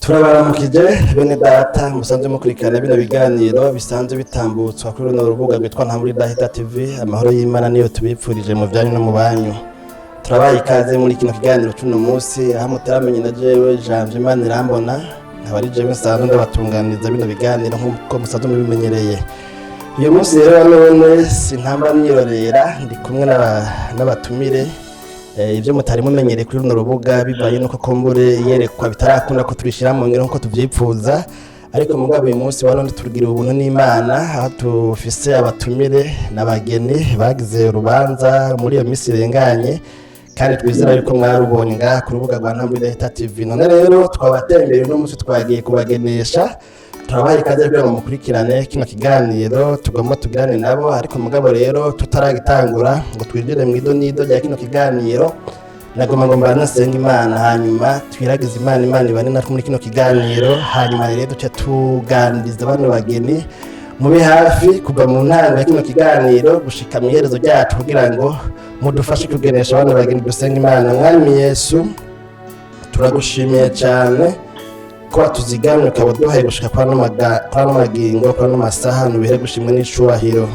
Turabaramukije bene data musanzwe mukurikirana bino biganiro bisanzwe bitambutswa kuri runo rubuga rwitwa Nta muri Dahita TV. Amahoro y'Imana niyo tubipfurije mu byanyu no mu banyu. Turabaye ikaze muri kino kiganiro c'uno munsi, aho mutaramenye na jewe Janvier Imana irambona, nkaba ari jewe nsanzwe ndabatunganiriza bino biganiro nk'uko musanzwe mubimenyereye. Uyu munsi rero none sintamba nirorera, ndi kumwe n'abatumire. Ibyo mutari mumenyereye kuri runo rubuga bivanye nuko kumbure yerekwa bitarakunda ko tubishyira mu ngiro nk'uko tubyifuza, ariko mugabo uyu munsi wa none tugira ubuntu n'Imana, aho tufise abatumire n'abageni bagize urubanza muri iyo minsi irenganye, kandi twizera yuko mwarubonye ngaha ku rubuga rwa Ntambwe Idahita TV. None rero twabatembere uno munsi, twagiye kubagenesha. Turabaha ikaze kugira ngo mukurikirane kino kiganiro tugomba tugirane nabo. Ariko mugabo rero tutaragitangura ngo twinjire mu idonido rya kino kiganiro, nagomba ngo mbanze nsenga Imana, hanyuma twiragize Imana, Imana ibane natwe muri kino kiganiro, hanyuma rero duce tuganiriza bano bageni. Mube hafi kuva mu ntango ya kino kiganiro gushika mu iherezo ryacu kugira ngo mudufashe kugenesha bano bageni. Dusenga Imana. Mwami Yesu, turagushimiye cyane ko watuzigamye, ukaba uduhaye gushika kwa ano magingo, kwa ano masaha. Nubihe gushimwa n'icubahiro.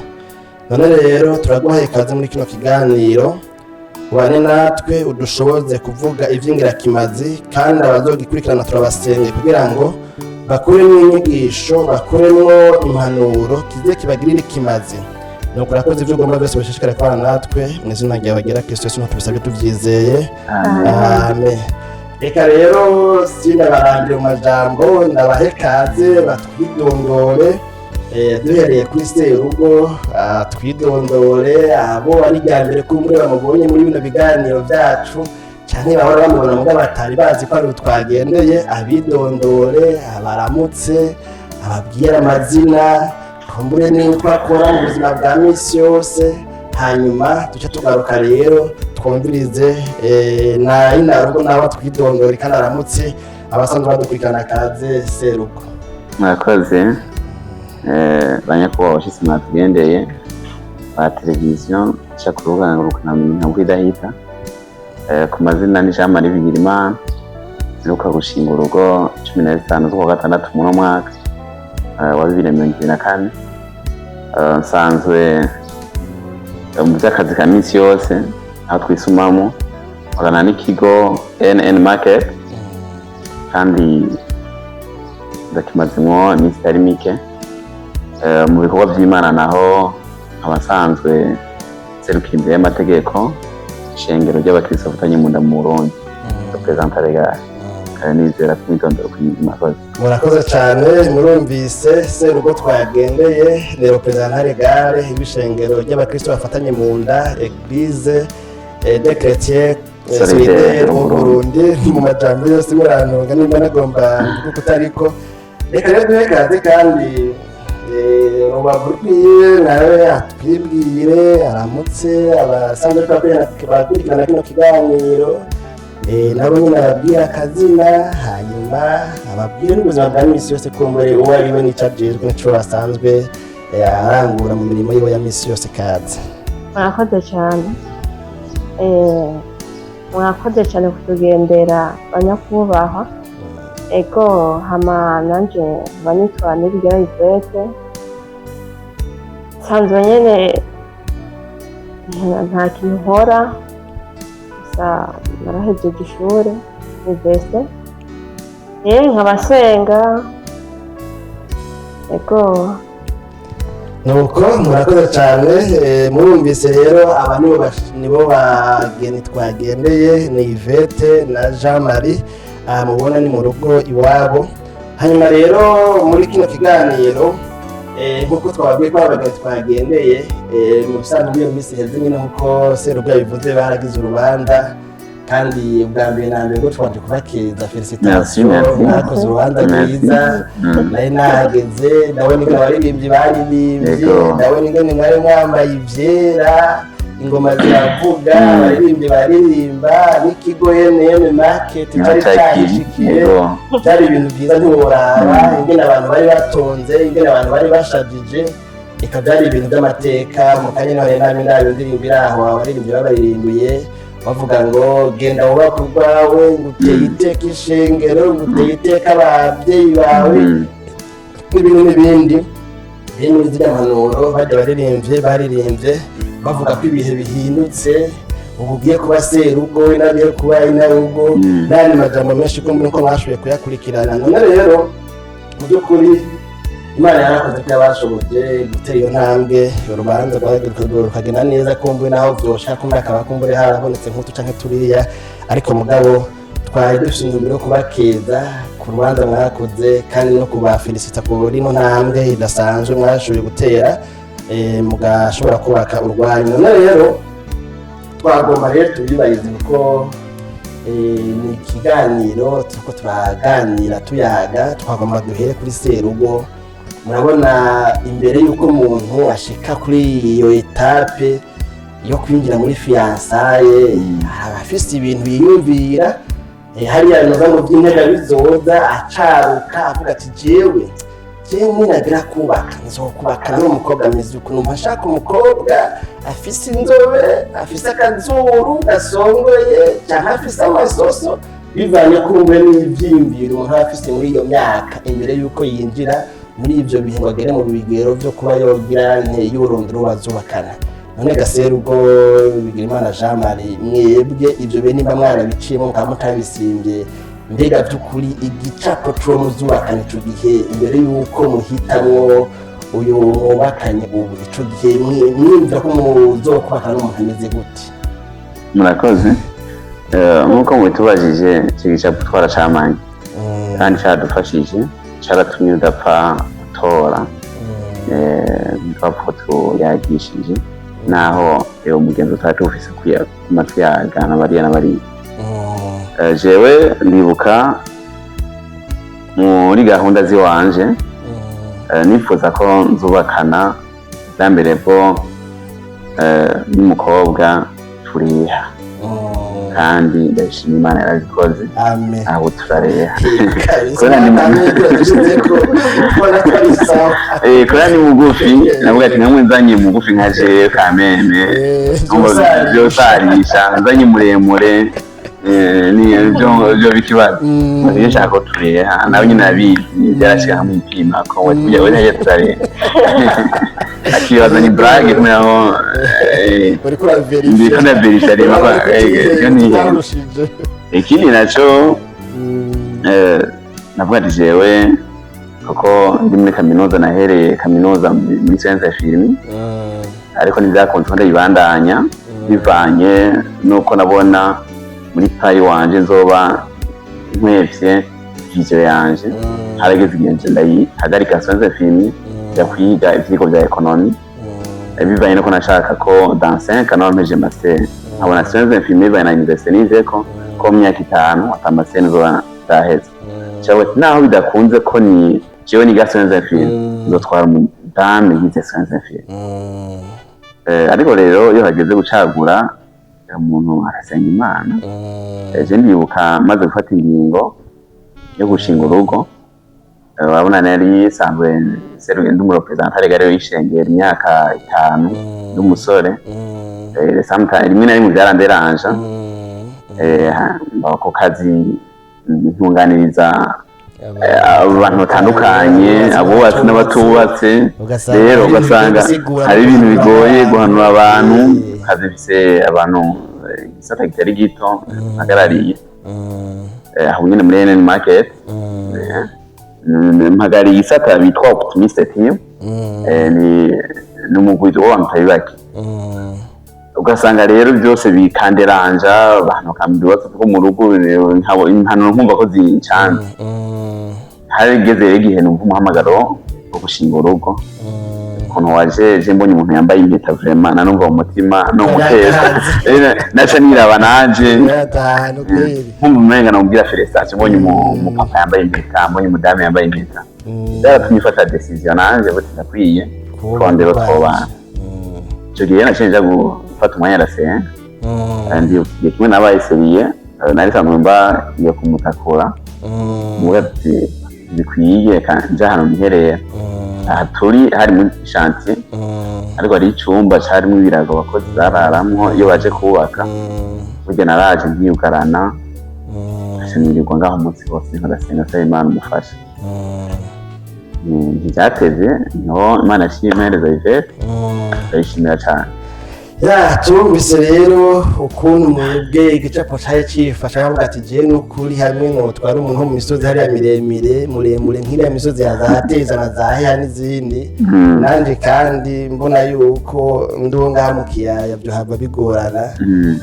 None rero turaguhaye ikaze muri kino kiganiro, ubane natwe, udushoboze kuvuga ivy'ingirakimazi, kandi abazogikurikirana turabasenge kugira ngo bakuremo inyigisho, bakuremo impanuro, kize kibagirire ikimazi. Nuko urakoze, ibyo ugomba byose bishishikare kubana natwe, mu izina ryawe ryera Kristo Yesu tubisabye tubyizeye, amen. Reka rero sinabarangire mu majambo, ndabahe kaze batwidondore. Duhereye kuri serugo, twidondore, abo ari irya mbere kumbure bamubonye muri bino biganiro byacu, canke bahora bamubona mugabo batari bazi ko ari twagendeye, abidondore, abaramutse, ababwire amazina, kumbure n'uko akora mu buzima bwa misi yose, hanyuma duce tugaruka rero twumvirize na inarugo nawe twidondore kandi aramutse abasanzwe badukurikirana. Kaze serugo. Murakoze, banyakubahwa bashitsi mwatugendeye ba televiziyo ica ku rubuga ngurukanabumenyi Ntabwo Idahita. Ku mazina ni Jean Marie Bigirimana, mperuka gushinga urugo 15 z'ukwa gatandatu muno mwaka wa 2024. Nsanzwe mu by'akazi ka minsi yose, aho twisumamo, nkorana n'ikigo NN Market kandi ndakimazemwo iminsi itari mike. Mu bikorwa by'Imana naho abasanzwe nserukira imbere y'amategeko ishengero ry'abakristo bafatanye mu nda mu Burundi, représentant légal. Kandi nizera ko imyitondoro kuyizi. Murakoze. Murakoze cyane. Murumvise, serugo twagendeye ni représentant légal y'ishengero ry'abakristo bafatanye mu nda, Église des chrétiens Solidaires solidaires mu Burundi. Mu majambo yose murantunga nimba nagomba mvuga kutariko. Reka rero duhe kaze kandi rubavu rwiwe nawe atwibwire, aramutse abasanzwe bakurikirana kino kiganiro, nabo nyine ababwira akazina, hanyuma ababwire n'ubuzima bwa misi yose, kumbure uwo ari we n'ico ajejwe n'ico asanzwe arangura mu mirimo yiwe ya misi yose. Kaze. Murakoze cyane. Murakoze cyane kutugendera, banyakubahwa. Ego, hama nanje nkaba nitwa Nibigera Yvette, nsanzwe nyene nta kintu nkora, gusa narahejeje ishure université, nkaba nsenga. Ego. Nuko murakoze cyane. Murumvise rero, aba nibo bageni twagendeye, ni Yvette na Jean Marie. Aha mubona ni mu rugo iwabo. Hanyuma rero muri kino kiganiro, nk'uko twababwiye ko abageni twagendeye, mu bisanzwe muri iyo minsi iheze nyine, nk'uko serugo yabivuze, baragize urubanza, kandi ubwa mbere na mbere ngo twanje kubakeza, félicitations. Merci, merci. Mwakoze urubanza Merci. rwiza. Nari nahageze, ndabona ingene abaririmbyi baririmbye, ndabona ingene mwari mwambaye ivyera, ingoma ziravuga, abaririmbyi baririmba, n'ikigo NN Market cari cahishikiye. Byari ibintu byiza ntiworaba ingene abantu bari batonze, ingene abantu bari bashajije. Eka byari ibintu by'amateka. Mu kanya niho nari namye ndaba indirimbo iri aho, abaririmbyi babaririmbiye. Bavuga ngo genda wubake urwawe, ngo uteye iteka ishengero, ngo uteye iteka ababyeyi bawe, n'ibindi n'ibindi biri muri ziriya mpanuro. Bajya baririmbye, baririmbye bavuga ko ibihe bihindutse, ubu ugiye kuba serugo, we nagiye kuba inarugo, n'ayandi majambo menshi ko mbona ko mwashoboye kuyakurikirana. None rero mu by'ukuri Imana yarakoze ko yabashoboje gutera iyo ntambwe, urubanza rukagenda neza. Kumbe naho vyosha kumbe akaba kumbure harabonetse nk'utu canke turiya, ariko mugabo twari dufite intumbero yo kubakeza ku rubanza mwakoze kandi no kubafelicita ku rino ntambwe idasanzwe mwashoboye gutera, mugashobora kubaka urwanyu. None rero twagomba rero tubibarize, kuko ni ikiganiro turiko turaganira tuyaga. Twagomba duhere kuri serugo. Murabona, imbere y'uko umuntu ashika kuri iyo étape yo kwinjira muri fiançailles, hari abafise ibintu yiyumvira. Hariya noza ngo by'intega bizoza acaruka avuga ati: Jewe ninagira kubaka, nzokubakana n'umukobwa ameze uku. Numva nshaka umukobwa afise inzobe, afise akazuru gasongoye, canke afise amasoso, bivanye kumbe n'ivyiyumviro umuntu aba afise muri iyo myaka imbere y'uko yinjira muri ivyo bihe, ngo agere mu bigero vyo kuba yogira nte yorondera uwo bazubakana. None gaserugo Bigirimana Jean Marie, mwebwe ivyo bihe nimba mwarabiciyemo mukaba mutabisimbye, mbega by'ukuri igicapo c'uwo muzubakana ico gihe, imbere y'uko muhitamwo uyu mwubakanye ubu, ico gihe mwiyumvira ko muzokubakana n'umuntu ameze gute? Murakoze. Nk'uko mubitubajije, icyo gicapo twaracamanye kandi caradufashije, caratumye udapfa gutora. Ntitwapfa tuyagishije naho umugenzi utari tuwufise kuguma tuyagana bariya na bariya. Jewe ndibuka muri gahunda ziwanje, nifuza ko nzubakana bwa mbere bwo n'umukobwa turiha, kandi ndabishima Imana yarabikoze. Amen. Aho turareha. Kabisa. Kubera ni dushizeko kubona ko ari sawa. Kubera ni mugufi, navuga ati namwe nzanye mugufi nka jewe kameme vyosarisha, nzanye muremure ni byo bikibazo. Iyo nshaka ko tureha, nawe nyine abizi, byarashika nkamwipima ko we tujya we ntajya turareha, akibaza ni blague kubera ko uriko uraverifya. Ndiko ndaverifya reba ko iyo nihenze. Twarushije. Ikindi naco, navuga ati jewe kuko ndi muri kaminuza, nahereye kaminuza muri science infirmière, ariko ntibyakunze ko ndayibandanya bivanye nuko nabona muri payi wanje nzoba nkwevye vision yanje. Harageze igihe nje ndayihagarika science infirmière, njya kwiga ivyigwa vya économie, bivanye nuko nashaka ko dans 5 ans mpeje master, nkabona science infirmière bivanye na université nizeko ko mu myaka 5 ata master nzoba ndaheze. Cyangwa ati naho bidakunze ko ni jewe niga science infirmière, nzotwara umudamu yize science infirmière. Ariko rero iyo hageze gucagura, umuntu arasenga Imana. Je ndibuka maze gufata ingingo yo gushinga urugo, urabona nari sanzwe seruye ndi umurepresentant légal w'ishengero imyaka 5 n'umusore. Sometimes rimwe na rimwe byaranderanja. Ako kazi ntunganiriza abantu batandukanye, abubatse n'abatubatse. Ugasanga rero hari ibintu ugasanga gusigura hari ibintu no bigoye guhanura guhanura abantu. abantu. Kazi mfise abantu, igisata kitari gito mpagarariye, aho nyene muri NN Market. Mpagarariye igisata bitwa Optimiste Team. Ni umugwi w'abantu batari bake. Ugasanga rero byose bikanderanja, abantu bakambwira ibibazo bwo mu rugo, impanuro nkumva ko zincanze. Harigeze rero igihe numva umuhamagaro wo gushinga urugo, ukuntu waje je mbonye umuntu yambaye impeta, vraiment nanumva mu mutima no muteza naca niraba nanje Yatanu kweli. Nkumva umenga namubwira félicitation, mbonye umupapa yambaye impeta, mbonye umudamu yambaye impeta. Byaratumye mfata décision nanje buti ndakwiye kurondera twobana. Ico gihe naciye nja gufata umwanya arasenga. Ndi igihe kimwe nabaye sérieux, nari sanzwe mba ngiye kumutakura, muga ati bikwiye nja ahantu niherera. Aha turi hari muri chantier, ariko hari icumba carimwo ibirago abakozi bararamwo iyo baje kubaka. Burya naraje nkiyugarana, nca nirirwa ngaho umunsi wose nkadasenga nsaba Imana umufasha. Ntivyatevye, niho Imana yaciye impereza Yvette. Ndayishimira cane. Ya, turumvise rero ukuntu mwebwe igicapo cari cifasha, avuga ati jewe n'ukuri hamwe notwara umuntu wo mu misozi hariya miremire, muremure nk'iriya misozi ya za Teza na za Heya n'izindi, nanje kandi mbona yuko ndiho ngaha mu kiyaya vyohava bigorana.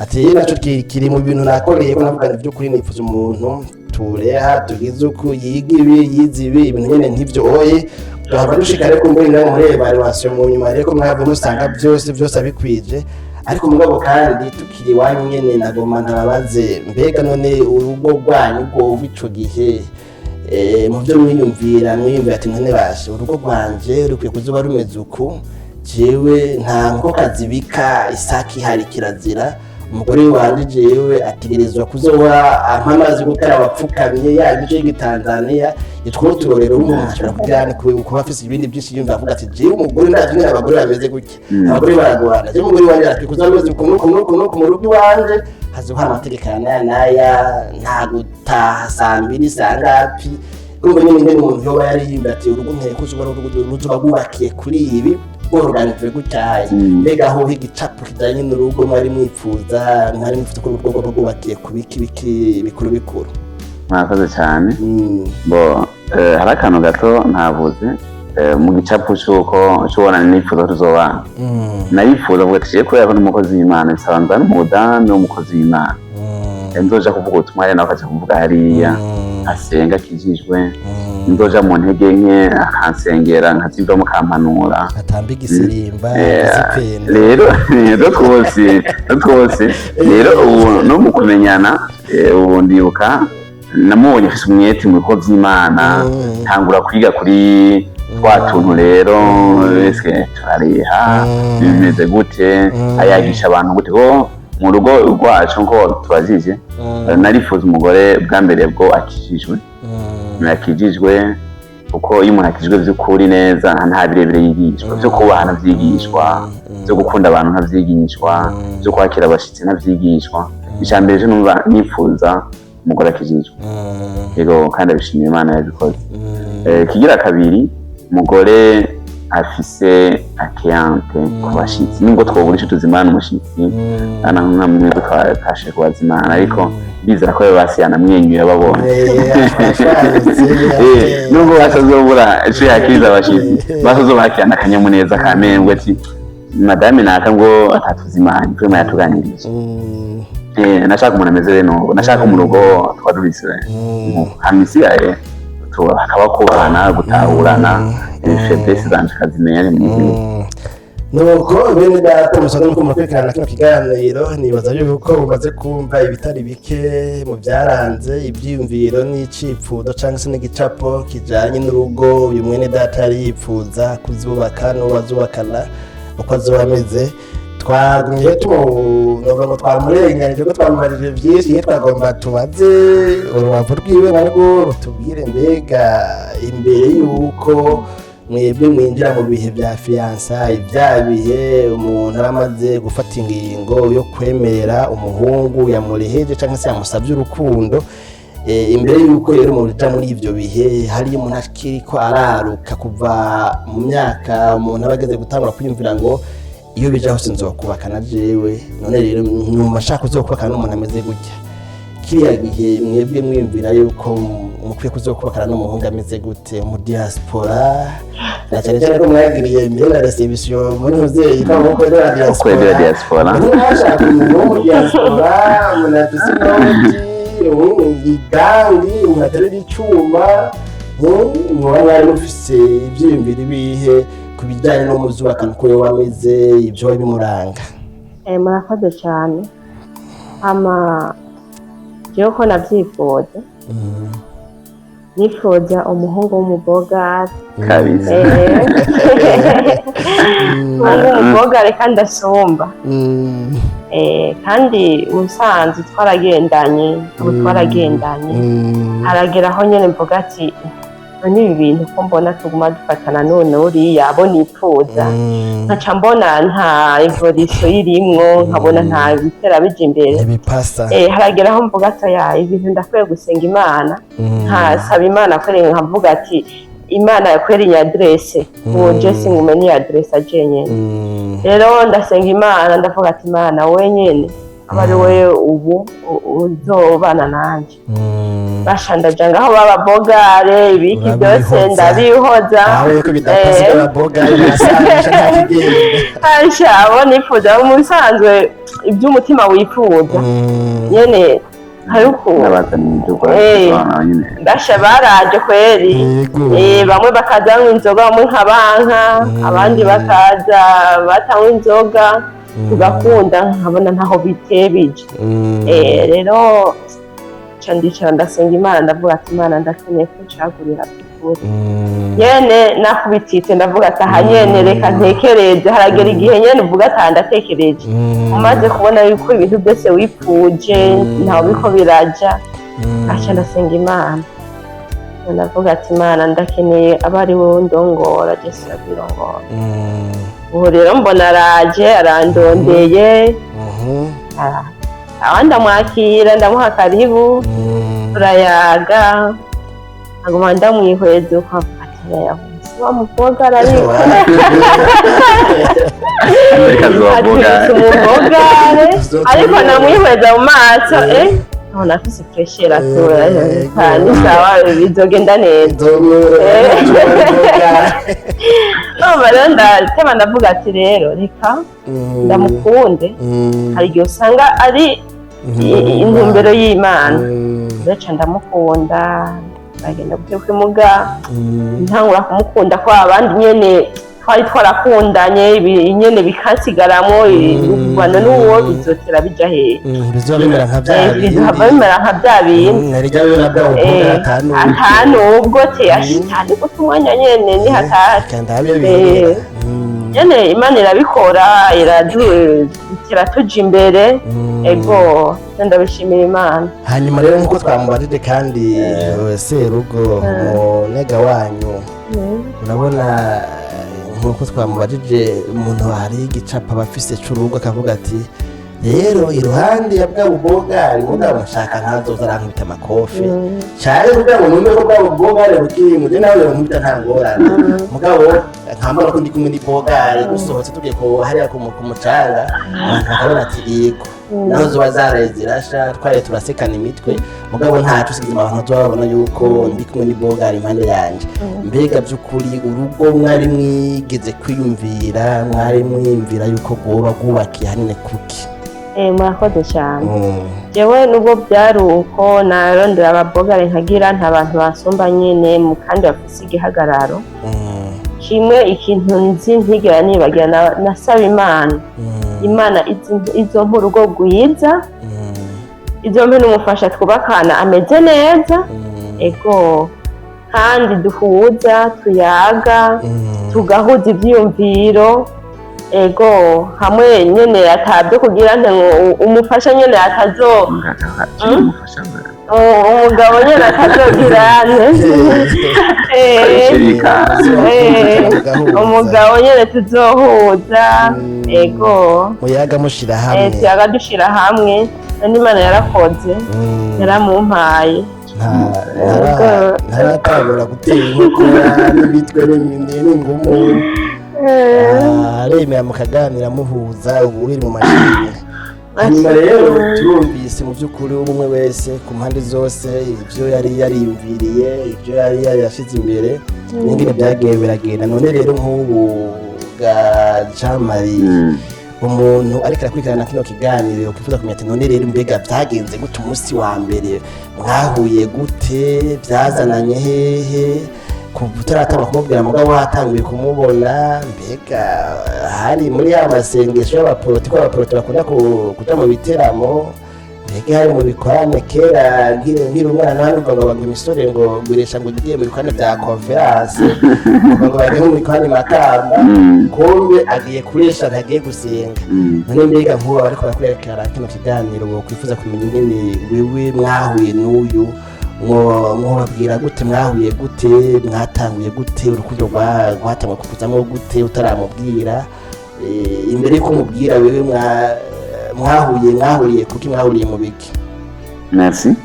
Ati rero naco kiri mu bintu nakoreye ko navuga nti vy'ukuri nifuza umuntu tureha tugize uku, yiga ibi, yize ibi, ibintu nyene nk'ivyo. Oye, tuhava dushika ariko mbere nawe muri evaluation mu nyuma rero ko mwahava musanga byose byose abikwije. Ariko mugabo kandi tukiri iwanyu nyene, nagoma ntababaze, mbega none urugo rwanyu rwoba ico gihe, mu byo mwiyumvira, mwiyumvira ati none bashe urugo rwanje rukwiye kuzoba rumeze uku, jewe nta nkokazi bika isaki ihari kirazira, umugore wanje jewe ategerezwa kuzoba ampa amazi yo gukaraba apfukamye, yaba imico y'igitanzaniya itwo turorero. Umuntu ashobora kugira ni kuba afise ibindi byinshi yumva avuga ati jewe umugore ndazi nyene abagore bameze gutya, abagore baragorana, jewe umugore wanje arakwiye kuzoba ameze uku n'uku n'uku n'uku, mu rugo iwanje hazohara amategeko aya n'aya n'aya, nta gutaha saa mbiri saa ngapi. Urumva nyine ingene umuntu yoba yari yiyumva ati urugo nkeye ko uzoba ari urugo ruzoba rwubakiye kuri ibi, rworoganijwe gutyaye. Mbega aho igicapo kijanye n'urugo mwari mwipfuza ko urugo rwoba rwubakiye ku biki biki bikuru bikuru? Murakoze cyane. Bo hari akantu gato ntavuze mu gicapo c'uko c'ubona nifuza ko tuzobana. Narifuza avuga ati kubera ko n'umukozi w'Imana bisaba nzane umudamu w'umukozi w'Imana. Nzoja kuvuga ubutumwa hariya, nawe akaja kuvuga hariya, asenga akijijwe, nzoja mu ntege nke akansengera, nkazivamo akampanura. Atamba igisirimba. Azipenda. Rero twose rero ubu no mu kumenyana, ubu ndibuka namubonye afise umwete mu bikorwa vy'Imana. Ntangura kwiga kuri twa tuntu rero, ese turareha, bimeze gute, ayagisha abantu gute, ko mu rugo rwacu nko tubajije. Narifuza umugore bwa mbere bwo akijijwe. Akijijwe kuko iyo umuntu akijijwe by'ukuri neza nta birebire yigishwa, byo kubaha ntavyigishwa, byo gukunda abantu ntavyigishwa, byo kwakira abashitsi ntavyigishwa. Icya mbere cyo numva nifuza umugore akijijwe. Yego, kandi abishimiye Imana yabikoze. Kigira kabiri, umugore afise akeyante ku bashitsi, nubwo twobura ico tuzimana umushitsi, ana nka mwebwe twakashe kubazimana, ariko ndizera ko basi yanamwenyuye babonye. Nubwo batazobura ico yakiriza abashitsi, batazobakirana akanyamuneza kamembwe ati madame naka ngo atatuzimanye twema yatuganirije. Nashaka umuntu ameze bene ubu, nashaka mu rugo twari hama isigaye hakaba kubahana, gutahurana, faiblesse zanje akazimenya ni mu Nuko bene data musanzwe muko murakurikirana kino kiganiro, nibaza yuko mumaze kumva ibitari bike mu byaranze ibyiyumviro n'icipfuzo cyangwa se n'igicapo kijanye n'urugo uyu mwene data yari yipfuza kuzubaka n'uwo azubakana uko azoba ameze. Twagumye tunovuga ngo twamurenganije ko twamubarije byinshi. Iyo twagomba tubaze urubavu rwiwe narwo rutubwire, mbega imbere y'uko mwebwe mwinjira mu bihe bya fiançailles, bya bihe umuntu aba amaze gufata ingingo yo kwemerera umuhungu yamureheje cyangwa se yamusabye urukundo, imbere y'uko rero umuntu uja muri ivyo bihe, hariyo umuntu akiriko araruka kuva mu myaka umuntu aba ageze gutangura kwiyumvira ngo iyo bija hose nzokubaka na jewe, none rero nyuma nshaka kuzokubakana n'umuntu ameze gutya. Kiriya gihe mwebwe mwiyumvira yuko mukwiye kuzokubakana n'umuhungu ameze gute mu diaspora, na cyane cyane ko mwagiriye mbere na réception muri muzeyi ko mukwe de la diaspora? Kwegera diaspora. Mwashaka umuntu wo mu diaspora, umuntu afise inoti, igangi, umuntu aterura icuma, muba mwari mufise ivyiyumviro ibihe ku bijyanye no muzubakana, uko yoba ameze, ibyo bimuranga? Murakoze cyane. Hama jewe ko navyifuza, nifuza umuhungu w'umubogari. Kabisa. Umuhungu w'umubogari kandi asumba. Kandi musanzwe twaragendanye, ubu twaragendanye, haragera aho nyene mvuga ati None ibi bintu ko mbona tuguma dufatana none uriya abo nipfuza, nkaca mbona nta evolution irimwo, nkabona nta bitera bija imbere. Ntibipasa. Haragera aho mvuga ati ya ibintu ndakwiye gusenga Imana, nkasaba Imana kweri, nkavuga ati Imana yakwera iyi adresse, uwo je singume ni adresse ajenyene. Rero ndasenga Imana, ndavuga ati Imana wenyene aba ari we ubu uzobana nanje. Basha ndaja ngaho baba bogare ibiki byose. Urabihoza. Ndabihoza. Aho yuko bidapasa, ababoga birasanisha nta kigenda. Asha abo nifuza mu bisanzwe iby'umutima wifuza nyene hari ukuntu N'abazana imiduga abana nyine. Basha baraje kweri. Bamwe bakaza banywa inzoga, bamwe nkabanka, abandi bakaza batanywa inzoga, tugakunda, nkabona ntaho bitebije. Rero nca ndicara ndasenga Imana, ndavuga ati Imana ndakeneye ko ncagurira by'ukuri. Nyene nakubititse, ndavuga ati aha nyene reka ntekereze. Haragera igihe nyene uvuga ati aha ndatekereje, umaze kubona yuko ibintu byose wipfuje ntawe biriko biraja. Aca ndasenga Imana, ndavuga ati Imana ndakeneye abe ari wowe ndongora, je sinabirongora. Ubu rero mbona araje arandondeye, abandi ndamwakira, ndamuha karibu, turayaga, aguma ndamwihweza uko avuga ati yavuze wa mukobwa arariko. Reka zibavuga. Ati umubogare, ariko namwihweza mu maso, nkabona afise fresheri atura kandi sawa, bizogenda neza. Urumva rero ndatema ndavuga ati rero reka ndamukunde, hari igihe usanga ari intumbero y'Imana. Rero ndamukunda, ndagenda guteka imuga, ntangura kumukunda ko abandi nyene twari twarakundanye, ibi nyene bikansigaramo urwano n'uwo bizotera bija hehe. Bizoba bimera nka bya bindi. Bizaba bimera nka bya bindi. Nari rya bimera bya ubwo atanu. Atanu ubwo te ashitani guta umwanya nyene ni hatari. Kandi abe bihera. Nyene Imana irabikora, iratuja imbere. Ego ndabishimira Imana. Hanyuma rero nk'uko twamubajije kandi serugo munega wanyu, urabona nk'uko twamubajije, umuntu hari igicapo aba afise c'urugo akavuga ati rero iruhande ya bwa bubogari mugabo nshaka ntazoza arankubita amakofi cyane kugira ngo numve ko bwa bubogari bukiri muje, nawe yonkubita nta ngorane, mugabo nkambara ko ndi kumwe n'ibogari, dusohotse tugiye ku hariya ku mucanga, abantu bakabona ati yego naho zoba zaraye zirasha twari turasekana imitwe, mugabo ntaco usigize abantu bazoba babona yuko ndi kumwe n'ibogari impande yanje. Mbega by'ukuri urugo mwari mwigeze kwiyumvira, mwari mwiyumvira yuko rwoba rwubakiye hanini kuki? Murakoze cyane. Jewe nubwo byari uko narondera ababogare nkagira nta bantu basumba nyene mu kandi bafise igihagararo kimwe, ikintu nzi ntigera nibagira, nasaba Imana, Imana izompa urugo rwiza, izompe n'umufasha twubakana ameze neza, ego kandi duhuza, tuyaga, tugahuza ivyiyumviro, ego hamwe nyene atabyo kugira nte ngo umufasha nyene atazo Umufasha. Umugabo nyene atazogira nte. Shirika. Umugabo nyene tuzohuza, ego. Muyaga mushira hamwe. Tuyaga dushira hamwe, none Imana yarakoze, yaramumpaye. Ntaratangura gutera inkokora n'imitwe n'ingumu, aremera mukaganira muhuza, ubu biri mu mashini. Hanyuma rero turumvise mu by'ukuri umwe wese ku mpande zose ibyo yari yariyumviriye, ibyo yari yarashyize imbere n'ingene byagiye biragenda. None rero nk'ubu bwa Jean Marie, umuntu ariko arakurikirana kino kiganiro kwifuza kumenya ati none rero mbega byagenze gute, umunsi wa mbere mwahuye gute, byazananye hehe, kuva utaratanga kumubwira mugabo watanguye kumubona, mbega hari muri ya masengesho y'abaporoti, ko abaporoti bakunda kuja mu biteramo, mbega hari mu bikorane? Kera nkiri umwana numva ngo bagwa imisore ngo guresha ngo ugiye mu bikorane bya konferanse, ngo bagiye mu bikorane Makamba, kumbe agiye kuresha ntagiye gusenga. None mbega nk'ubu bariko barakurikirana kino kiganiro bokwifuza kumenya ingene wewe mwahuye n'uyu Mwobabwira gute? Mwahuye gute? Mwatanguye gute? Urukundo rwatanguye kukuzamo gute utaramubwira? Imbere yuko umubwira, wewe mwahuye, mwahuriye kuki? Mwahuriye mu biki? Merci.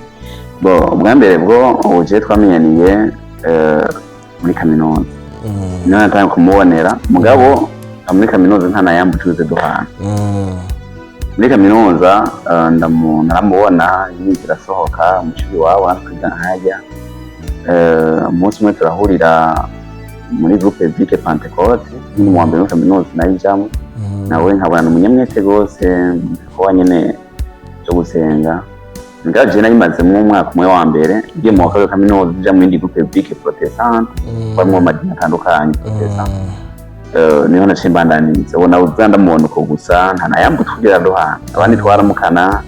Bo, ubwa mbere bwo ubu jewe twamenyaniye muri kaminuza, niho natangiye kumubonera. Mugabo muri kaminuza nta na yambu tuze duhana. Muri kaminuza naramubona yinjira asohoka mu shuri iwabo, natwe twiga nkajya. Umunsi umwe turahurira muri groupe biblique Pentecôte, ni mu wa mbere muri kaminuza nayijamwo. Nawe nkabona ni umunyamwete rwose mu bikorwa nyene byo gusenga. Mugabo jewe nayimazemwo umwaka umwe wa mbere, ngiye mu wa kabiri wa kaminuza nja mu yindi groupe biblique protestante, harimwo amadini atandukanye protestant. Niho naciye mbandaniriza. Ubona uza ndamubona uko gusa, nta nayambu twigera duhana. Abandi twaramukana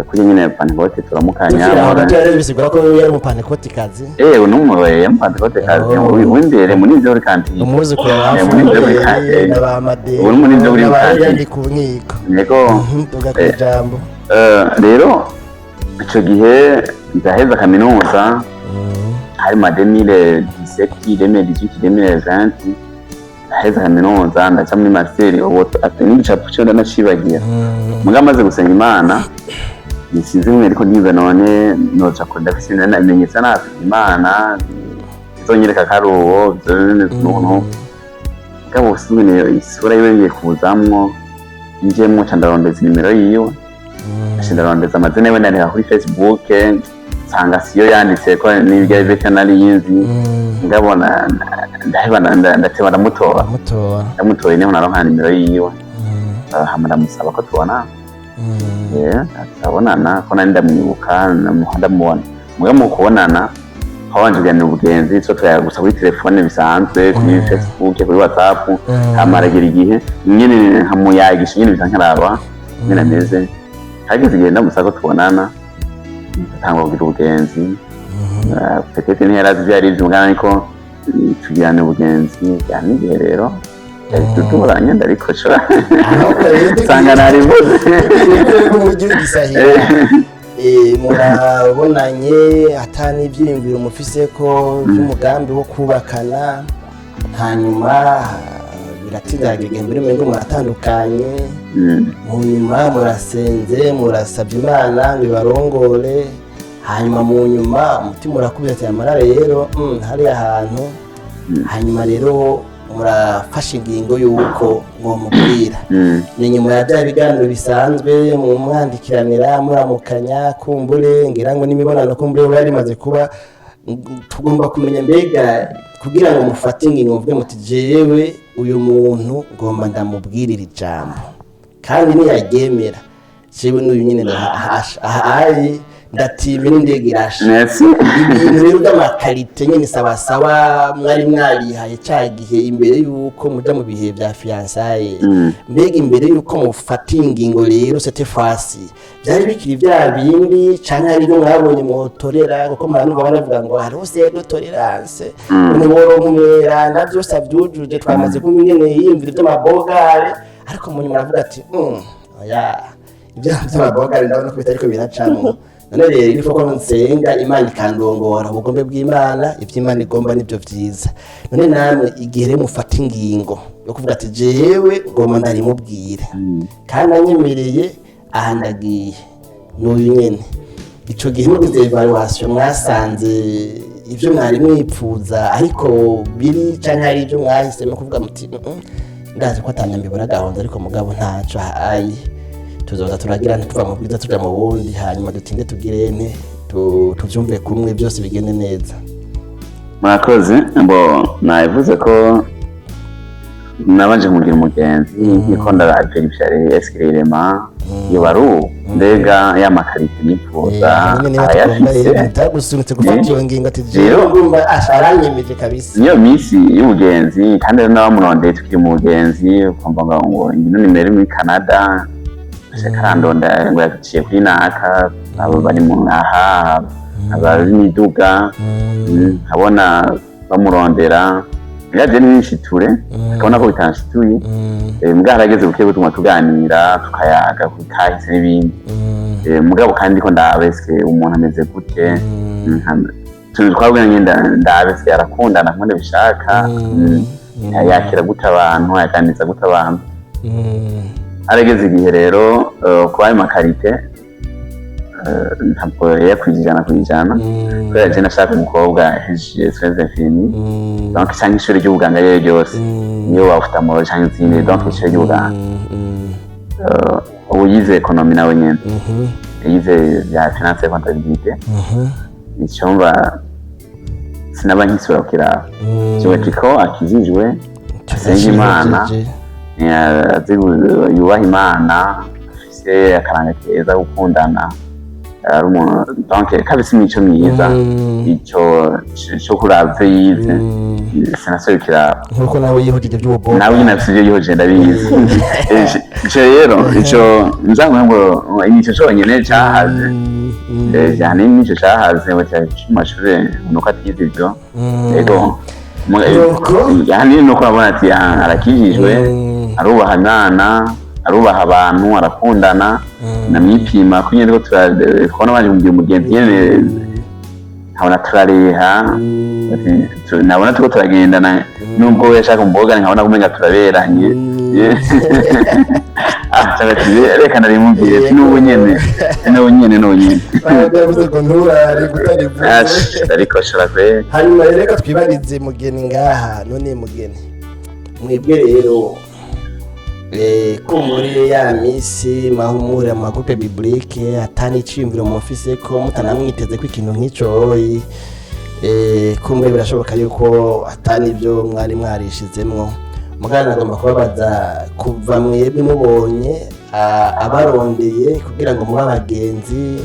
kuri nyine Pentecôte, turamukanya. Tukiri aho gato, yari bisigura ko yari umupantekotikazi? N'umwe Pentecôte kazi. Oh. W'imbere muri ivyo uri kantine. Umwuzukuru wa Muri ivyo uri Fungeri kantine. na ba Madeni Ubu muri ivyo uri na ba kantine. Yandi ku nkiko. Yego. Tuga ku ijambo. Rero ico gihe ndaheza kaminuza, hari ma 2017, 2018, 2020. Ndaheza kaminuza, ndaca muri master. Ubu n'igicapo cyo ndanacibagira. Mugabo amaze gusenga Imana, nisize umwe, ariko ndiga none noca ko ndafise ibimenyetso nafite Imana bizonyereka ko ari uwo n'ukuntu. Mugabo sinzi, isura yiwe ngiye kuzamwo, njemwo ca ndarondeza nimero yiwe, nca ndarondeza amazina yiwe, ndandika kuri Facebook, nsanga siyo yanditse ko n'ibyo aribyo nari yinzi. Ngabona ndaheba, ndateba ndamutora. Amutora. Ndamutoye, niho naronka nimero yiwe. Hama ndamusaba ko tubonana. Turabonana, ko nari ndamwibuka, ndamubona. Mugabo mu kubonana twabanje kuganira ubugenzi, two tuyaga gusa kuri telefone bisanzwe, kuri Facebook, kuri WhatsApp. Hama aragera igihe nyene nkamuyagisha nyene bisa nkaraba nyene ameze. Hageze igihe ndamusaba ko tubonana, dutangura kugira ubugenzi. Peut-être ntiyarazi ivyo arivyo, mugabo ariko tugirana ubugenzi bya n'igihe. Rero tuturanye, ndarikosora, nsanga narivuze. Umujyi w'igisahira. Murabonanye ata n'ibyiyumviro mufise ko by'umugambi wo kubakana, hanyuma biratinda mbere umengo muratandukanye. Mu nyuma murasenze, murasabye Imana ngo ibarongore, hanyuma mu nyuma umutima urakubita ati amara rero hariya hantu. Hanyuma rero murafashe ingingo y'uko mwomubwira. Ni nyuma ya bya biganiro bisanzwe mu mwandikiranira, muramukanya, kumbure ngira ngo n'imibonano kumbure biba rimaze kuba. Tugomba kumenya mbega kugira ngo mufate ingingo muvuge muti jewe uyu muntu ngomba ndamubwirira ijambo, kandi niyaryemera jewe n'uyu nyine ahaye ndatimye n'indege irashe. Merci. Ibintu rero by'amaqualités nyine sawasawa mwari mwarihaye ca gihe imbere y'uko muja mu bihe bya fiançailles. Mbega imbere y'uko mufata ingingo rero, cette fois-ci byari bikiri bya bindi canke hari ibyo mwabonye mwotorera? Kuko muranumva baravuga ngo hariho zéro tolérance, ntiworonka umweranda byose avyujuje, twamaze kumva ingene yiyumvira ivy'amabogare, ariko mu nyuma aravuga ati oya, ibyo by'amabogare ndabona ko bitariko biracamwo. None rero il faut ko nsenga Imana ikandongora, ubugombe bw'Imana, ivy'Imana igomba nibyo vyiza. None namwe igihe rero mufata ingingo yo kuvuga ati jewe ngomba ndarimubwira kandi anyemereye, aha ndagiye n'uyu nyene, ico gihe mugize évaluation mwasanze ivyo mwari mwipfuza ariko biri, canke hari ibyo mwahisemo kuvuga muti ndazi ko atanyambibura gahunda, ariko mugabo ntaco ayi tuzoza turagira ntituva mu bwiza tuja mu bundi, hanyuma dutinde tugirene tuvyumve kumwe, byose bigende neza"? Murakoze. Ngo nabivuze ko nabanje kumugira umugenzi, niko ndaverifya est-ce que réellement yoba ari uwo, mbega ya maqualités nifuza arayafise? Bitagusunitse gufata iyo ngingo ati Rero- jewe ndumva asha aranyemeje kabisa? Niyo minsi y'ubugenzi, kandi rero n'abamurondeye tukiri mu bugenzi, ukumva ngo ino nimero iri muri Canada, karandonda ngo yaciye kuri naka, abo bari mu aha abari imiduga, nkabona bamurondera byaje n'inshiture, akabona ko bitanshituye. Mbwa harageze buke butuma tuganira, tukayaga ku kahise n'ibindi. Mugabo kandi ko ndaba eske umuntu ameze gute. Utuntu twabwira nyine ndabe se arakundana nkunda bishaka, yakira gute abantu, yaganiriza gute abantu. Arageze igihe rero, kuba ayo ma qualités ntabwo yakwije 100%, kubera je nashaka umukobwa yahejeje soins infirmiers, donc cyangwa ishuri ry'ubuganga ari ryo ryose, niyo waba ufite amahoro cyangwa izindi, donc ishuri ry'ubuganga. Ubu yize économie nawe nyene, yize bya finance et comptabilité. Icyumba sinaba nkisubira kukiraba kiba ko akijijwe, asenga Imana, azi yubaha Imana, afise akaranga keza, gukundana, ari umuntu donc kabisa imico myiza. Ico co kuraba ivyo yize sinasubiye kukiraba. Nkuko nawe yihugije by'ububoga. Nawe nyine afise ivyo yihuje, ndabizi. Ico rero ico nzango ngo ico conyene cahaze. Ahanini nico cahaze ngo mu mashure nuko atize ivyo. Ego. Nuko? Ahanini nuko abona ati: "Ah, arakijijwe, arubaha Imana, arubaha abantu, arakundana." Namwipima ko nyene ko kubona baje kumbwira umugenzi nyene, nkabona turareha. Ati, nabona turiko turagendana, nubwo we yashaka umboga, nkabona kumenga turaberanye. Ah, cyangwa ati: "Reka narimubwire ati n'ubu nyene, n'ubu nyene, n'ubu nyene." Yavuze ngo nturare kutarivuze. Ash, ariko shora kwe. Hanyuma rero reka twibarize mugeni ngaha. None mugeni, mwebwe rero, ko muri ya misi mahumure mu ma groupe biblique atani iciyumviro mufise ko mutanamwiteze ko ikintu nk'ico oyi, kumbure birashoboka yuko atani ibyo mwari mwarishizemwo. Mugana nagomba kubabaza, kuva mwebwe mubonye abarondeye kugira ngo mube abagenzi,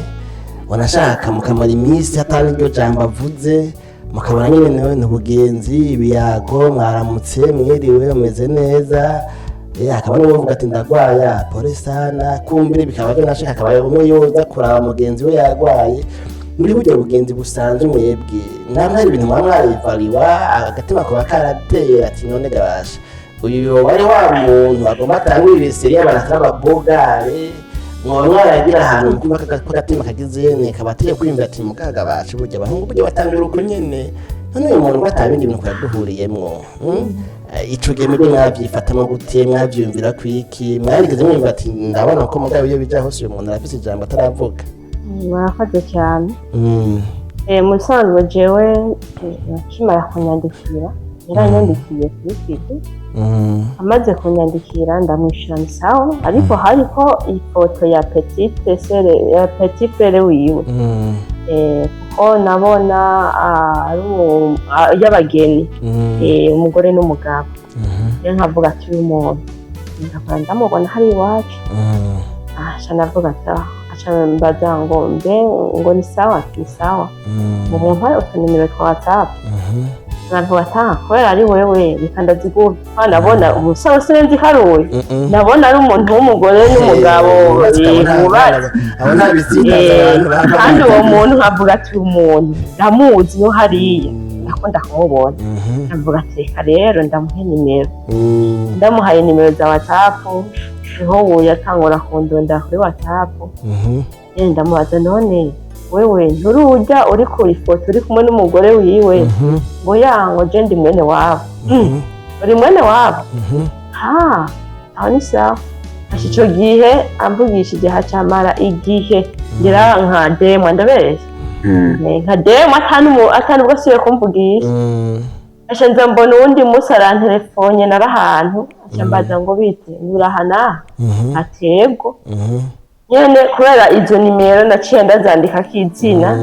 wanashaka mukamara iminsi atari iryo jambo avuze, mukabona nyine nawe ni ubugenzi, ibiyago, mwaramutse, mwiriwe, umeze neza, hakaba n'uvuga ati: "Ndagwaya, pole sana." Kumbure bikaba byo nashaka akaba umwe yoza kuraba mugenzi we yagwaye. Muri buryo bugenzi busanzwe, mwebwe namwe hari ibintu muba mwarivariwa, agatima kuba karateye ati: "None gabasha uyu wari wa muntu agomba atangurire série y'abantu atari ababogare?" Mwoba mwaragira ahantu kumva ko agatima kagize ne kabateye kwiyumvira ati: "Mugaga bacu, burya abahungu burya batangura uko nyene, none uyu muntu ngo atabindi bintu duhuriyemwo?" Ico gihe mwebwe mwavyifatamo gute? Mwavyiyumvira kwiki? Mwarigeze mwumva ati: "Ndabona ko mugabo iyo bija hose uyu muntu arafise ijambo ataravuga"? Murakoze cyane. Mu bisanzwe jewe, akimara kunyandikira, yaranyandikiye kuri Twitter. Amaze kunyandikira ndamwishyura ni sawa, ariko hariko ifoto ya petite sœur, ya petit frère wiwe. Kuko nabona ari y'abageni, umugore n'umugabo. Rero nkavuga ati: "Uyu muntu ndakora ndamubona hari iwacu." Aca ndavuga ati: "Ah." Aca mbaza ngo: "Mbe ngo ni sawa?" Ati: "Ni sawa." Ngo: "Mumpe utunimero twa WhatsApp." Nkavuga ati: "Ah, kubera ari wewe reka ndaziguhe." Kubera nabona umusore sinzi ko ari uyu, ndabona ari umuntu w'umugore n'umugabo bubatse. Abo nta bisitaza abantu baba. Kandi uwo muntu nkavuga ati: "Uyu muntu ndamuzi no hariya ndakunda kumubona." Ndavuga ati: "Reka rero ndamuhe nimero." Ndamuhaye nimero za WhatsApp, niho uwo yatangura kundondera kuri WhatsApp. Nyene ndamubaza: "None wewe nturujya uri ku ifoto uri kumwe n'umugore wiwe?" Ngo: "Ya," ngo: "je ndi mwene wabo." "Uri mwene wabo?" Ha, aho ni sawa. Aca ico gihe amvugishije hacamara igihe ngira nka demwa, ndabeshya? Nka demwa atanu ubwo asubiye kumvugisha. Aca nza mbona uwundi munsi aranterefonye, nari ahantu, aca mbaza ngo: "Bite, urahana?" Atego nyene kubera izo nimero naciye ndazandikako izina.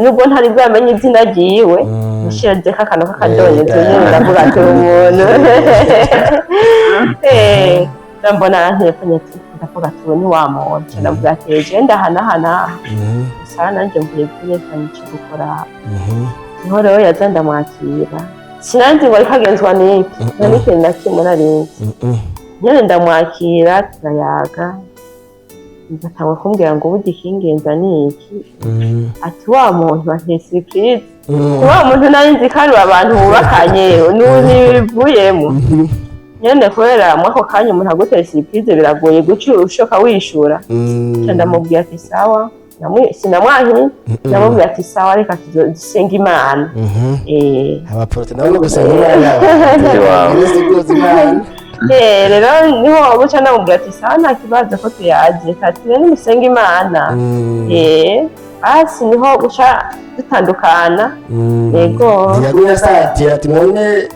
Nubwo ntari bwamenye izina ryiwe, nashizeko akantu k'akadonyezo nyene, ndavuga ati: "Umuntu." Mbona aranterefonye, ati, ndavuga ati: "Ubu ni wa muntu." Nca ndavuga ati: "Eje ndahanahana gusa nanjye mvuye kuri nci gukora." Niho rero yaza ndamwakira, sinanzi ngo ariko agenzwa n'iki, nta n'ikintu na kimwe narinzi. Nyene ndamwakira, turayaga, batangwa kumbwira ngo: "Burya ikingenza ni iki?" Ati: "Wa muntu anteye surprise, wa muntu nari nzi ko ari abantu bubakanye ntibivuyemo." Nyene kubera muri ako kanya umuntu aguteye surprise biragoye guca ushoka wishura. Nca ndamubwira ati: "Sawa." Sinamwankiye, ndamubwira ati: "Sawa, reka dusenge Imana." Abaporoti nabo no gusenga Imana. Iwawe. Siguza Imana. Rero niho guca ndamubwira ati: "Sawa, nta kibazo ko tuyaje, reka tugende musenge Imana." Basi niho guca dutandukana. Yego. Ntiyagumye asatira ati: "None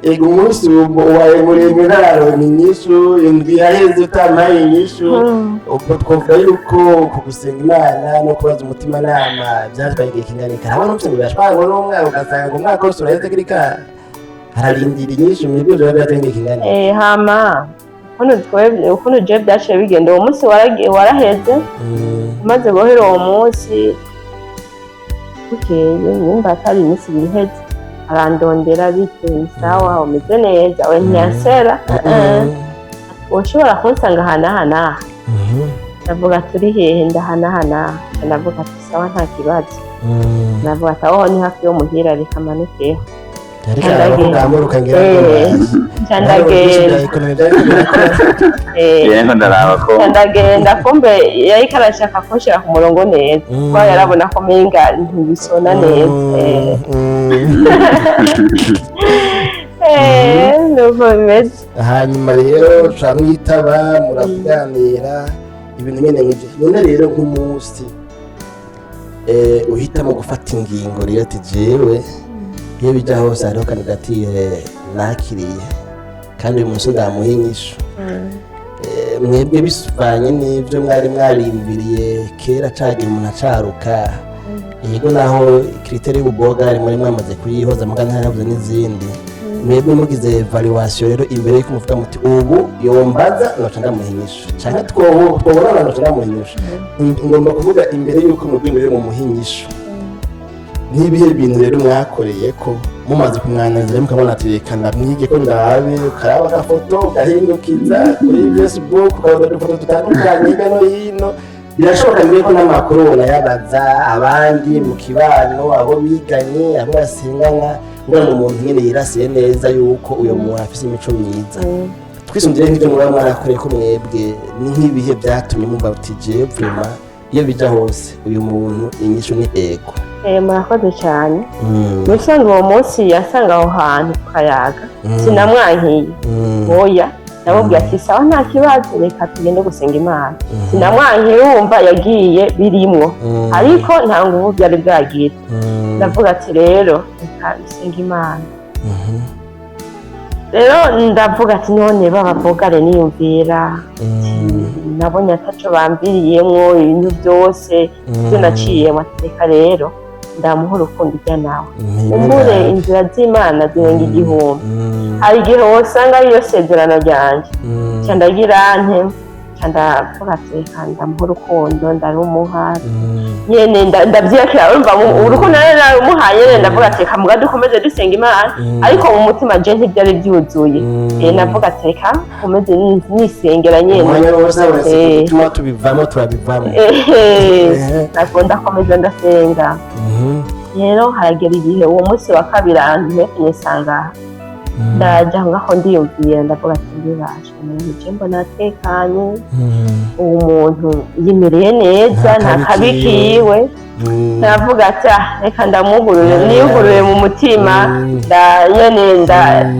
ego, umunsi ubaye muremure ntaronka inyishu, indwi yaheze utampaye inyishu." Ubwo twavuga yuko ku gusenga Imana no kubaza umutimanama byatwaye igihe kingana iki? Harabona ufite ngo birashwangwa n'umwaka, ugasanga ngo umwaka wose uraheze kirika hararindira inyishu. Mwebwe biba byatwaye igihe kingana iki? Hama ukuntu ukuntu jewe byaciye bigenda, uwo munsi waraheze. Umaze guhera uwo munsi, bukeye, nimba atari iminsi 2 iheze, arandondera: "Bite, sawa, umeze neza?" We ntiyansera. "Ushobora kunsanga aha n'aha n'aha?" Ndavuga: "Turi hehe?" "Ndaha n'aha n'aha." Ndavuga ati: "Sawa, nta kibazo." Ndavuga ati: "Aho ni hafi yo muhira, reka manukeho." Ariko arakugamburuka ngira ngo Nca ndagenda. Économie byari birakora. Yego, ndaraba ko Nca ndagenda, kumbe yariko arashaka kunshira ku murongo neza, kuko yarabona ko menga ntibisona neza. Nuko bimeze. Hanyuma rero mwitaba, muraganira ibintu nyine nk'ibyo. None rero nk'umunsi uhitamo gufata ingingo rero ati: "Jewe iyo bijya hose hariho kandidatire nakiriye, kandi uyu munsi ndamuha inyishu." Mwebwe bivanye n'ibyo mwari mwarimbiriye kera, cagihe umuntu acaruka, yego, naho critère y'ububogari muri mwamaze kuyihoza, muga ntarabuze n'izindi, mwebwe mugize évaluation rero imbere yuko muvuga muti: "Ubu yombaza noca ndamuha inyishu, canke twobonana noca ndamuha inyishu." Ngomba kuvuga imbere yuko mubwi rero mumuha inyishu, nk'ibihe bintu rero mwakoreye ko mumaze kumwaniriza, mukabona ati: "Reka ndamwige ko ndabe"? Ukaraba agafoto, ugahindukiza kuri Facebook, ukabona udufoto dutandukanye hirya no hino. Birashoboka mbere ko n'amakuru unayabaza abandi mu kibano, abo biganye, abo basengana, ngo ni umuntu nyine yirasiye neza yuko uyu muntu afise imico myiza. Twisumbiye nk'ibyo muba mwarakoreye ko mwebwe, ni nk'ibihe byatumye mumva uti: "Jewe vraiment, iyo bijya hose uyu muntu inyishu ni ego"? Murakoze cyane. Mu bisanzwe uwo munsi yasanga aho hantu ku kayaga, sinamwankiye. Oya, namubwiye ati: "Sawa, nta kibazo, reka tugende gusenga Imana." Sinamwankiye, wumva yagiye birimwo, ariko nta nguvu byari bwagire. Ndavuga ati: "Rero reka dusenga Imana." Rero ndavuga ati: "None babavugane niyumvira, nabonye ataco bamviriyemwo, ibintu byose ibyo naciyemo." Ati: "Reka rero ndamuha urukundo ujya nawe umbure, inzira z'Imana zirenga igihumbi, hari igihe wosanga ariyo sezerano ryanje." Nca ndagira nte? Nca ndavuga ati: "Reka ndamuha urukundo." Ndarumuha nyene, ndavyiyakira. Urumva urukundo rero narumuhaye nyene, ndavuga ati: "Reka muga dukomeze dusenga Imana." Ariko mu mutima je ntivyari vyuzuye. Navuga ati: "Reka nkomeze nisengera nyene." Umwanya wose habonetse gutuma tubivamo, turabivamo. Ntabwo, ndakomeza ndasenga. Rero haragera igihe, uwo munsi wa kabiri, ahantu nisanga ndaja ngaho ndiyumvira, ndavuga ati: "Mbibasha umuntu je mbona atekanye, uwo muntu yimereye neza, nta nta kabi kabi kiwe." Kiwe. Ndavuga ati: "Ah, reka ndamwugurure, niyugurure mu mutima." Nyene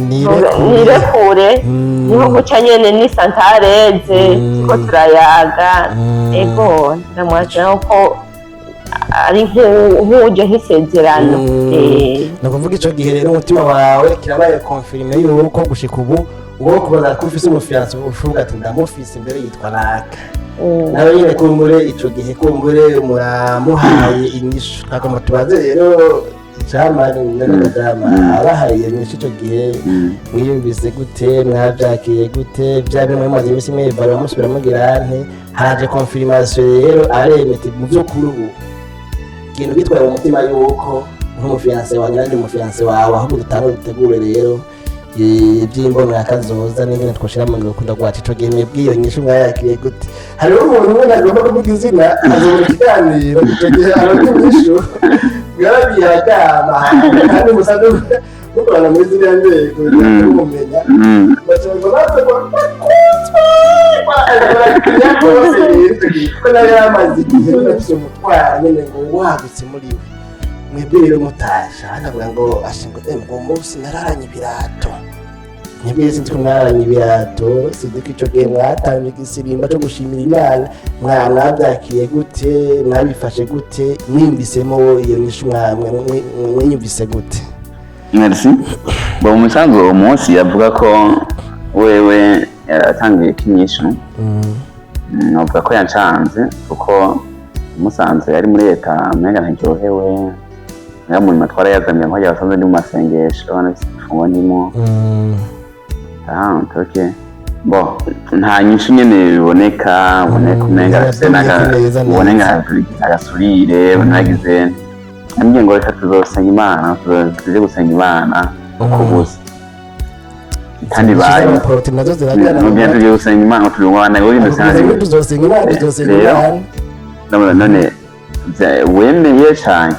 Nirekure. Nirekure. Niho guca nyene ni santareze, ko turayaga. Ego, ndamwakira ko ari nk'uje nk'isezerano. Ni ukuvuga ico gihe rero umutima wawe kirabaye confirmé yuko gushika ubu uwo kubaza ko ufise umu fiancé, uvuga ati: "Ndamufise, mbere yitwa naka." Nawe nyine kumbure ico gihe kumbure muramuhaye inyishu. Twagomba tubaze rero icamari n'akajama abahaye iyo nyishu ico gihe, mwiyumvise gute? Mwavyakiriye gute? Vya bimwe mumaze iminsi mwivara, musubira mugira nte? Haje confirmation rero, aremete mu vy'ukuri ubu ikintu gitwaye mu mutima yuko nk'umu fiancé wanjye nanjye umu fiancé wawe, ahubwo dutangure dutegure rero iby'imbonera kazoza n'ingene twoshira mu ngiro urukundo rwacu. Ico gihe mwebwe iyo nyishu mwayakiriye gute? Hariho umuntu umwe ntagomba kuvuga izina, azobona ikiganiro, ico gihe aronka inyishu mwaragiye araryama, kandi musanzwe mukorana muri ziriya nzego, mumenya baca ngo baze ngo bakunze. Rwose rero ko nawe yamaze igihe afise umutwaro nyene ngo wagutse muri we. Mwebwe rero mutasha hanavuga ngo ashinga ngo uwo munsi nararanye ibirato. Mwebwe sinzi ko mwararanye ibirato, sinzi ko ico gihe mwatamye igisirimba co gushimira Imana. Mwabyakiriye gute? Mwabifashe gute? Mwiyumvisemo iyo nyishu, mwiyumvise gute? Merci. Bo mu musanzu uwo munsi yavuga ko wewe yaratangiye kinyishu, novuga ko yancanze, kuko musanze yari muri leta umenga ntaryohewe. Nga mu nyuma twarayazamye, nko basanze ndi mu masengesho, nafise igifungo ndimo. Ah, ok, bon, nta nyishu nyene biboneka, uboneka umenga afise neza neza. Uboneka agasurire nagize, nambwiye ngo reka tuzosenga Imana, tuje gusenga Imana uko busa kandi bayo Poroti nazo zirajyana. Mubwiye tugiye gusenga Imana, turi mu bana ngo Tuzosenga, tuzosenga Imana, tuzosenga Rero, Imana. None wemeye cane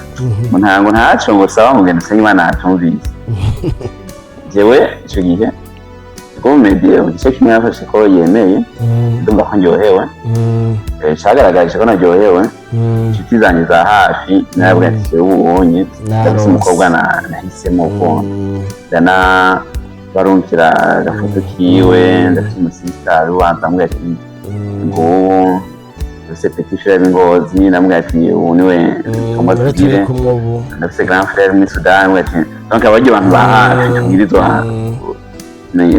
ngo ntango ntaco ngo sawa, ngo genda usenge Imana atumvise. Jewe ico gihe ko mediye mu gice kimwe yafashe ko yemeye, ndumva ko ndyohewe. Cagaragaje ko naryohewe, inshuti zanjye za hafi narabwira ati jewe ubonye ndafise umukobwa nahisemo ko ndana barumvira agafoto kiwe, ndafise umusista ubanza, ambwira ati nguwo, ndafise petit frère w'Ingozi, ndamubwira ati ubu niwe tugomba turi tugire, kumwe ubu. Ndafise grand frère muri Sudani, ambwira ati donc abaryo bantu ba hafi tubwirizwa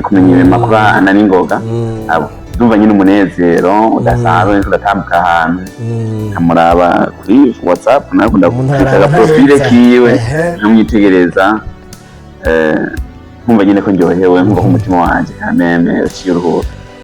kumenya ibintu makuru na n'ingoga. Abo ndumva nyine umunezero udasanzwe, niko ndatambuka ahantu nkamuraba kuri WhatsApp, nakunda Umuntu kwita araba agaprofile neza. kiwe, nkamwitegereza, nkumva nyine ko ndyohewe, nkumva ko umutima wanje kameme uciye uruhuka.